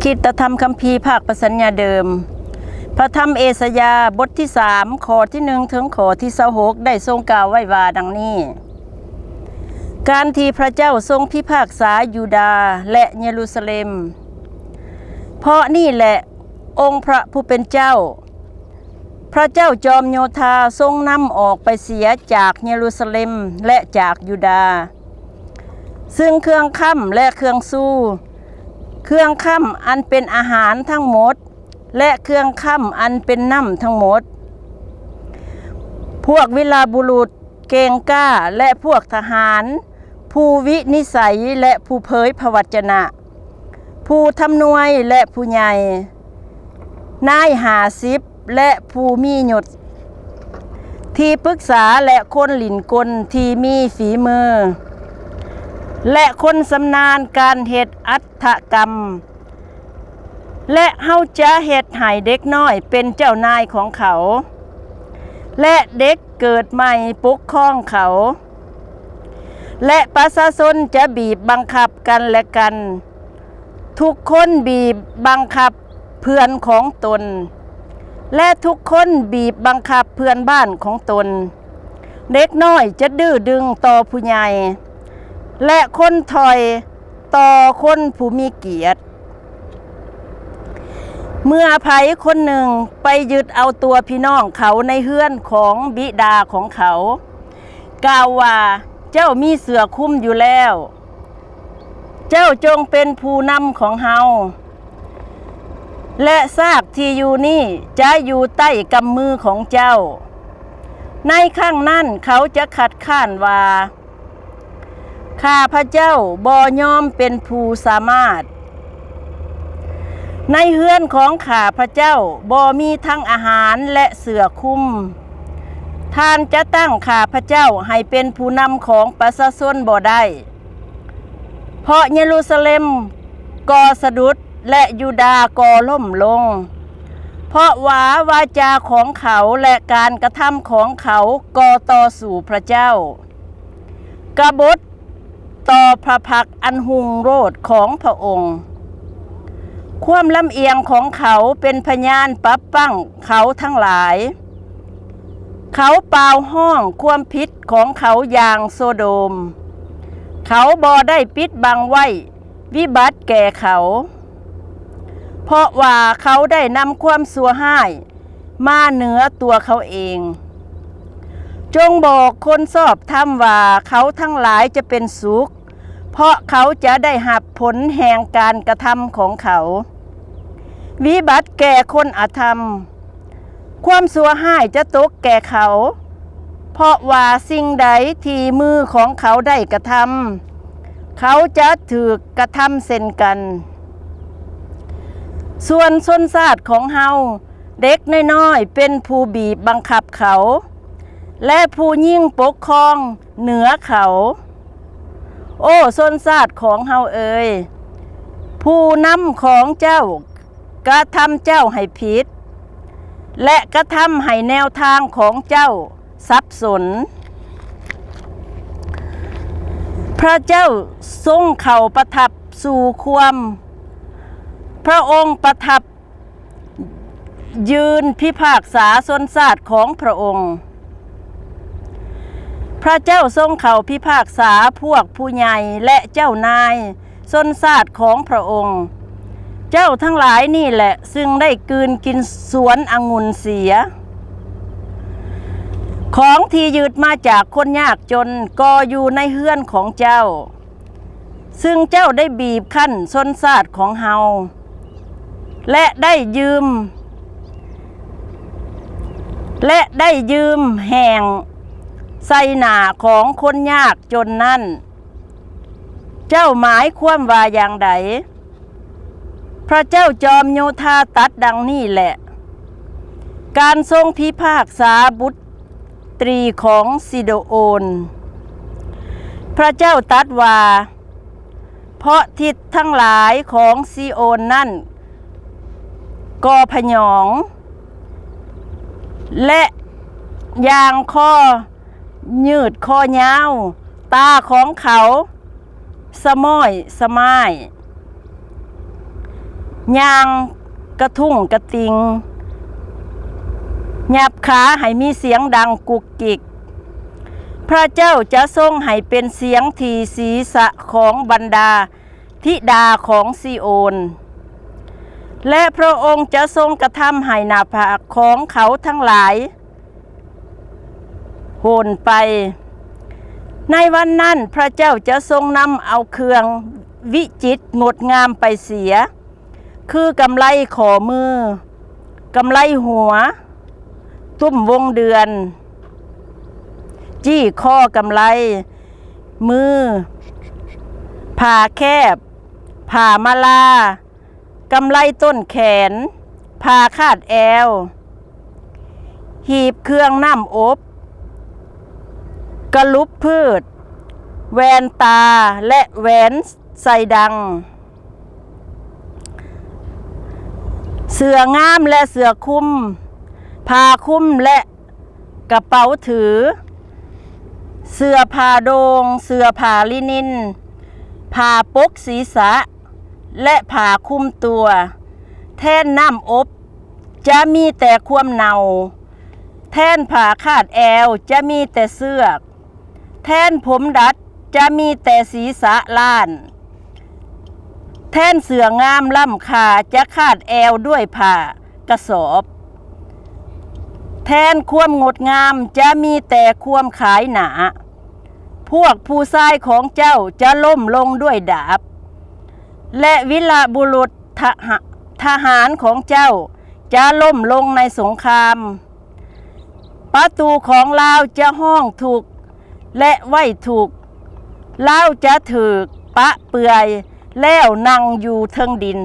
ຄຣິດຕະທຳຄຳພີພາກປະສັນຍາເດີມ. ພະທຳເອສາຍາ ບົດທີສາມ ຂໍ້ທີໜຶ່ງ ເຖິງຂໍ້ທີຊາວຫົກ ໄດ້ຊົງກ່າວໄວ້ວ່າດັ່ງນີ້: ການທີ່ພະເຈົ້າຊົງພິພາກສາຢູດາ ແລະ ເຢຣູຊາເລັມ. ເພາະນີ້ແຫຼະ ອົງພະຜູ້ເປັນເຈົ້າ ພະເຈົ້າຈອມໂຍທາຊົງນຳອອກໄປເສຍຈາກເຢຣູຊາເລັມ ແລະ ຈາກຢູດາ ຊຶ່ງເຄື່ອງຄ້ຳ ແລະ ເຄື່ອງຊູ, ເຄື່ອງຄ້ຳອັນເປັນອາຫານທັງໝົດ ແລະ ເຄື່ອງຄ້ຳອັນເປັນນ້ຳທັງໝົດ, ພວກວິລາບຸລຸດເກັ່ງກ້າ ແລະ ພວກທະຫານ, ຜູ້ວິນິດໄສ ແລະ ຜູ້ເຜີຍພະວັດຈະນະ, ຜູ້ທຳນວຍ ແລະ ຜູ້ໃຫຍ່, ນາຍຫ້າສິບ ແລະ ຜູ້ມີຍົດ, ທີ່ປຶກສາ ແລະ ຄົນຫຼິ້ນກົນທີ່ມີຝີມື ແລະ ຄົນຊຳນານການເຮັດອັດຖະກຳ, ແລະ ເຮົາຈະເຮັດໃຫ້ເດັກນ້ອຍເປັນເຈົ້ານາຍຂອງເຂົາ ແລະ ເດັກເກີດໃໝ່ປົກຄອງເຂົາ ແລະ ປະຊາຊົນຈະບີບບັງຄັບກັນແລະກັນ. ທຸກຄົນບີບບັງຄັບເພື່ອນຂອງຕົນ ແລະ ທຸກຄົນບີບບັງຄັບເພື່ອນບ້ານຂອງຕົນ. ເດັກນ້ອຍຈະດື້ດຶງຕໍ່ຜູ້ໃຫຍ່ ແລະ ຄົນຖອຍຕໍ່ຄົນຜູ້ມີກຽດ. ເມື່ອໃຜຄົນໜຶ່ງໄປຍຶດເອົາຕົວພີ່ນ້ອງເຂົາໃນເຮືອນຂອງບິດາຂອງເຂົາ, ກ່າວວ່າ, ເຈົ້າມີເສື້ອຄຸມຢູ່ແລ້ວ, ເຈົ້າຈົ່ງເປັນຜູ້ນຳຂອງເຮົາ ແລະ ຊາກທີ່ຢູ່ນີ້ຈະຢູ່ໃຕ້ກຳມືຂອງເຈົ້າ. ໃນຄັ້ງນັ້ນເຂົາຈະຄັດຄ້ານວ່າ, ຂ້າພະເຈົ້າບໍ່ຍອມເປັນຜູ້ສາມາດ. ໃນເຮືອນຂອງຂ້າພະເຈົ້າບໍ່ມີທັງອາຫານ ແລະ ເສື້ອຄຸມ. ທ່ານຈະຕັ້ງຂ້າພະເຈົ້າໃຫ້ເປັນຜູ້ນຳຂອງປະຊາຊົນບໍ່ໄດ້, ເພາະເຢຣູຊາເລັມກໍສະດຸດ ແລະ ຢູດາກໍລົ້ມລົງ, ເພາະວ່າວາຈາຂອງເຂົາ ແລະ ການກະທຳຂອງເຂົາກໍຕໍ່ສູ້ພະເຈົ້າ. ກະບົດຕໍ່ພະພັກອັນຮຸ່ງໂລດຂອງພະອົງ. ຄວາມລຳອຽງຂອງເຂົາເປັນພະຍານປັບປັ້ງເຂົາທັງຫຼາຍ. ເຂົາປ່າວຮ້ອງຄວາມຜິດຂອງເຂົາຢ່າງໂຊໂດມ. ເຂົາບໍ່ໄດ້ປິດບັງໄວ້ວິບັດແກ່ເຂົາ, ເພາະວ່າເຂົາໄດ້ນຳຄວາມຊົ່ວຮ້າຍ ມາເໜືອຕົວເຂົາເອງ. ຈົ່ງບອກຄົນຊອບທຳວ່າເຂົາທັງຫຼາຍຈະເປັນສຸກ, ເພາະເຂົາຈະໄດ້ຮັບຜົນແຫ່ງການກະທຳຂອງເຂົາ. ວິບັດແກ່ຄົນອະທຳ, ຄວາມຊົ່ວຮ້າຍຈະຕົກແກ່ເຂົາ, ເພາະວ່າສິ່ງໃດທີ່ມືຂອງເຂົາໄດ້ກະທຳ, ເຂົາຈະຖືກກະທຳເຊັ່ນກັນ. ສ່ວນຊົນຊາດຂອງເຮົາ, ເດັກນ້ອຍໆເປັນຜູ້ບີບບັງຄັບເຂົາ, ແລະ ຜູ້ຍິງປົກຄອງເໜືອເຂົາ. ໂອ້ ຊົນຊາດຂອງເຮົາເອີຍ, ຜູ້ນຳຂອງເຈົ້າກະທຳເຈົ້າໃຫ້ຜິດ, ແລະ ກະທຳໃຫ້ແນວທາງຂອງເຈົ້າສັບສົນ. ພະເຈົ້າຊົງເຂົ້າປະທັບສູ່ຄວາມ, ພະອົງປະທັບ ຢືນພິພາກສາຊົນຊາດຂອງພະອົງ. ພະເຈົ້າຊົງເຂົ້າພິພາກສາພວກຜູ້ໃຫຍ່ ແລະ ເຈົ້ານາຍຊົນຊາດຂອງພະອົງ. ເຈົ້າທັງຫຼາຍນີ້ແຫຼະ ຊຶ່ງໄດ້ກືນກິນສວນອະງຸ່ນເສຍ. ຂອງທີ່ຍຶດມາຈາກຄົນຍາກຈົນກໍຢູ່ໃນເຮືອນຂອງເຈົ້າ. ຊຶ່ງເຈົ້າໄດ້ບີບຄັ້ນຊົນຊາດຂອງເຮົາ ແລະ ໄດ້ຢືມ ແລະ ໄດ້ຢືມແຫ້ງໃສ່ໜ້າຂອງຄົນຍາກຈົນນັ້ນ, ເຈົ້າໝາຍຄວາມວ່າຢ່າງໃດ? ພະເຈົ້າຈອມໂຍທາຕັດດັ່ງນີ້ແຫຼະ, ການຊົງພິພາກສາບຸດ ຕຣີຂອງຊີໂດໂອນ. ພະເຈົ້າຕັດວ່າ, ເພາະທິດທັງຫຼາຍຂອງຊີໂອນນັ້ນກໍພະຍອງ ແລະ ຢ່າງຄໍຍືດຄໍຍາວ, ຕາຂອງເຂົາສະມ້ອຍສະມ້າຍ. ຍ່າງກະທຸ່ງກະຕິ່ງ ຫຍັບຂາໃຫ້ມີສຽງດັງກຸກກິກ. ພຣະເຈົ້າຈະຊົງໃຫ້ເປັນສຽງທີ່ສີສະຂອງບັນດາທິດາຂອງຊີໂອນ ແລະ ພຣະອົງຈະຊົງກະທຳໃຫ້ໜ້າຜາກຂອງເຂົາທັງຫຼາຍ ໂຫນໄປ. ໃນວັນນັ້ນພຣະເຈົ້າຈະຊົງນຳເອົາເຄື່ອງວິຈິດງົດງາມໄປເສຍ, ຄືກຳໄລຂໍ້ມື, ກຳໄລຫົວ, ຕຸ້ມວົງເດືອນ, ຈີ້ຂໍ້ກຳໄລມື, ຜ້າແຄບ, ຜ້າມາລາ, ກຳໄລຕົ້ນແຂນ, ຜ້າຄາດແອວ, ຫີບເຄື່ອງນ້ຳອົບ, ກະຫຼຸບພືດ, ແວ່ນຕາ ແລະ ແຫວນໃສ່ດັງ, ເສື້ອງາມ ແລະ ເສື້ອຄຸມ, ຜ້າຄຸມ ແລະ ກະເປົາຖື, ເສື້ອຜ້າໂດ່ງ, ເສື້ອຜ້າລິນິນ, ຜ້າປົກສີສະ ແລະ ຜ້າຄຸມຕົວ. ແທນນ້ຳອົບຈະມີແຕ່ຄວາມເນົ່າ, ແທນຜ້າຄາດແອວຈະມີແຕ່ເຊືອກ, ແທນຜົມດັດຈະມີແຕ່ສີສະລ້ານ, ແທນເສື້ອງາມລ້ຳຄ່າຈະຄາດແອວດ້ວຍຜ້າກະສອບ, ແທນຄວາມງົດງາມຈະມີແຕ່ຄວາມຂາຍໜ້າ. ພວກຜູ້ຊາຍຂອງເຈົ້າຈະລົ້ມລົງດ້ວຍດາບ, ແລະ ວີລະບຸລຸດທະຫະ ທະຫານຂອງເຈົ້າຈະລົ້ມລົງໃນສົງຄາມ. ປະຕູຂອງລາວຈະຮ້ອງທຸກ ແລະ ໄວ້ທຸກ, ລາວຈະຖືກປະເປືອຍແລ້ວນັ່ງຢູ່ເທິງດິນ.